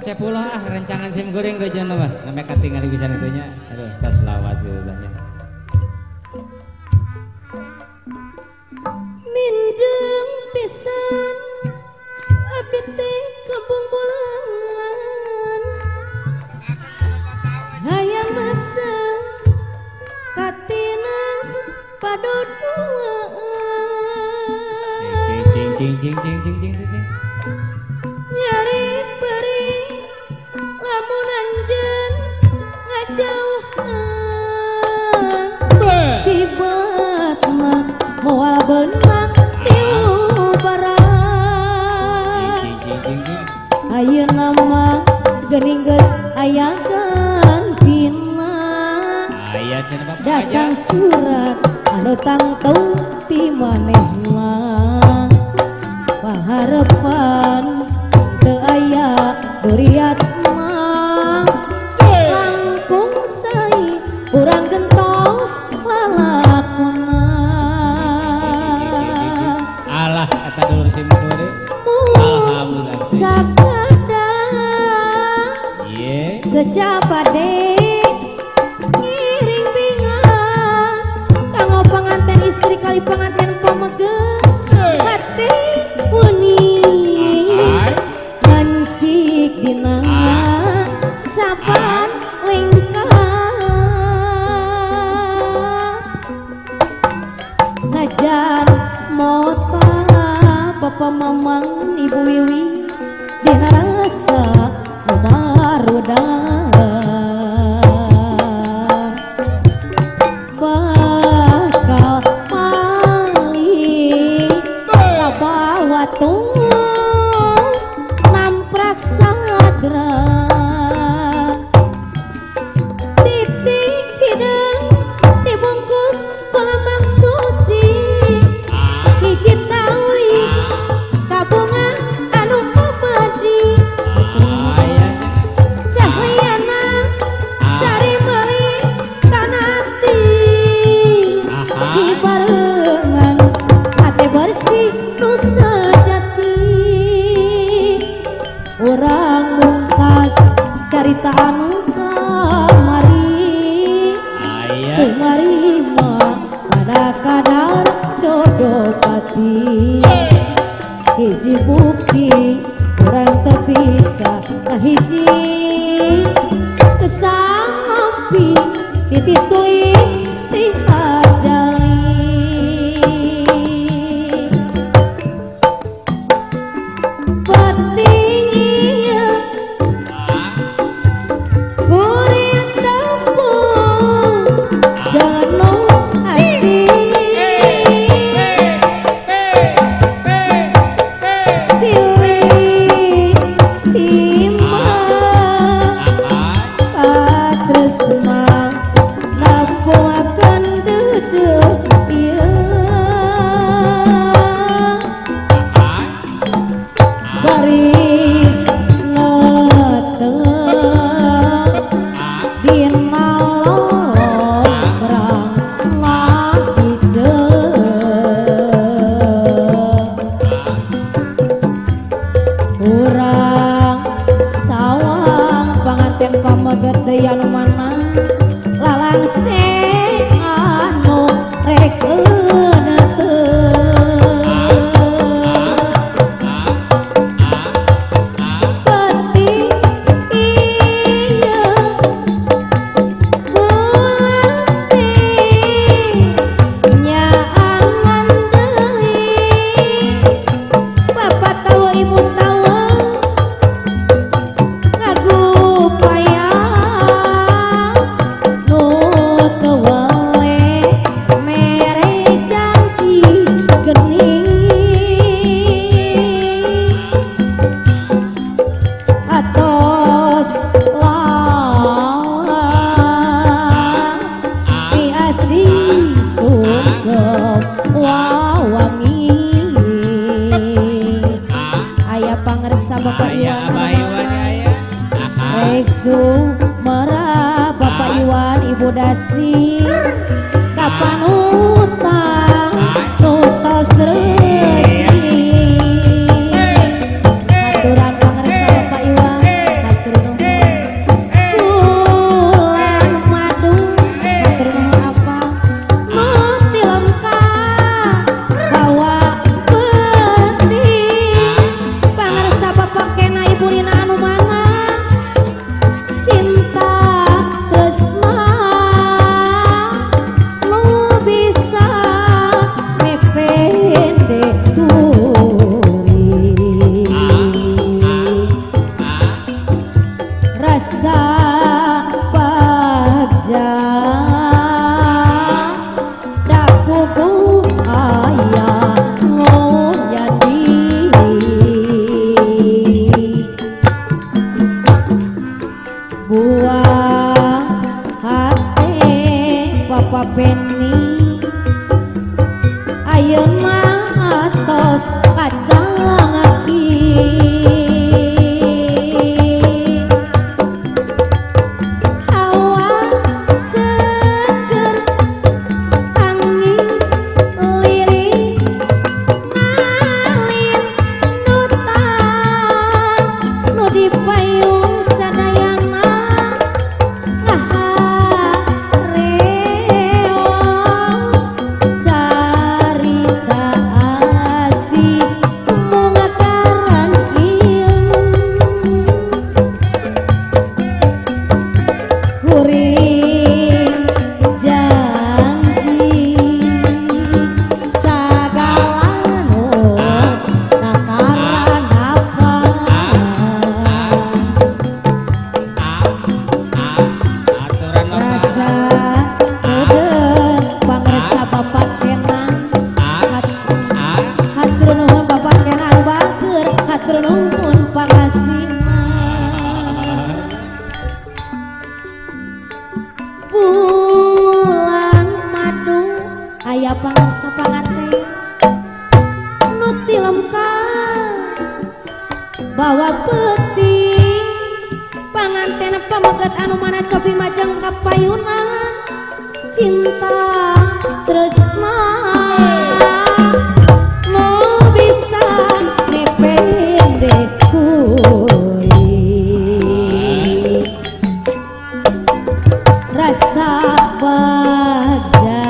Cepulah ah rencangan sim goreng dojan mah. Namanya katingali pisan itu nya. Aduh, tas lawas gitu tanya. Mindeng pisan abdi teh kampung Bolangan. Hayang masa katinang padoduaan. Cing cing cing cing cing cing cing. Nyari peri lamun anjeun ngajauhan. Tibatna moal beunang diubaran. Ayeuna mah geuning geus aya gantina. Datang surat anu tangtu ti manehna. Paharepan teu aya duriat mah langkung sai urang gentos lalakona. Alah eta dulur sim kuring. Alhamdulillah. Sakadang sejabade ngiring bingah kanggo panganten istri kali panganten pamegah hati muni mancik dina sapan lingkah najan mota bapak mamang ibu wiwi dina rasa marudah bakal mali labawatu namprak sadra titik hidung dibungkus kolemak suci hiji tawis kabunga anu abadi cahayana sari meuli kanati dibarengan hate bersih nu sejati urang mungkas carita anu kamari tumarima pada kadar jodoh pati hiji bukti urang teu bisa kahiji kesampi titis tulis ti ajali penting ieu kuring tepung jangan asing silih sima katresna nampoakeun deudeuh ieu baris ngeteh dina lolongrang ngahijeu urang sawang panganten pameget deui anu mana lalangse anu rekeun teu penting ieu mulati nyaangan deui bapak tahu ibu tahu ngagupaya nu teu weleh mere janji geuning atos lawas piasi sungkem wawangi aya pangersa Bapak Iwan Reksu merah Bapak Iwan Ibu Dasi kapan utang nutos resmi aturan pangersa Bapak Iwan. Rasa bagja dapuku ayah nu nyandi buah hate Bapak Beni ayeuna atos kacang aki hawa seger angin lirik ngalir nutan nu dipayung sadayana ngahareos carita asih mungakaran ieu kuring janji sagala nu nakaranapan Aturan Bapak. Rasa eudeung pangresa Bapak Kenan hatur nuhun Bapak Kenan anu bager hatur nuhun pangasihna bulan madu aya pangresa panganten nu tilempang bawa peti panganten pameget anu mana cobi majeng kapayunan cinta tresna nu bisa mepende kuring rasa bagja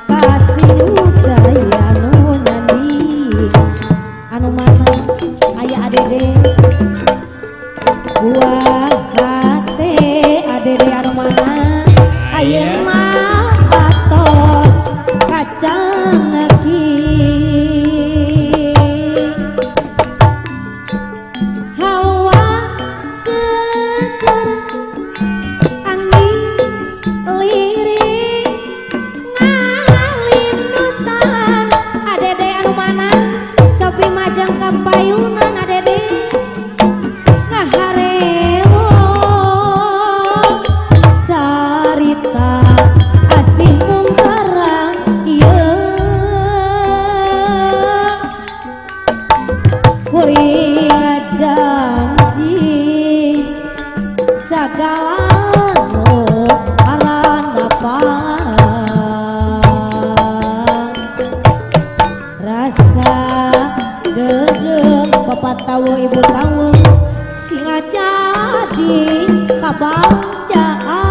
kasih budaya nu nyandi anu mana aya adede buah hate adede anu mana ayeuna atos kacang aki hawa seger angin lirik ngalinutan adede anu mana cobi majeng kapayunan adede ngaharewo carita asih mungkaran ieu kuring janji sagala nu aranapan rasa deudeuh bapak tahu ibu tahu singa jadi kabagjaan.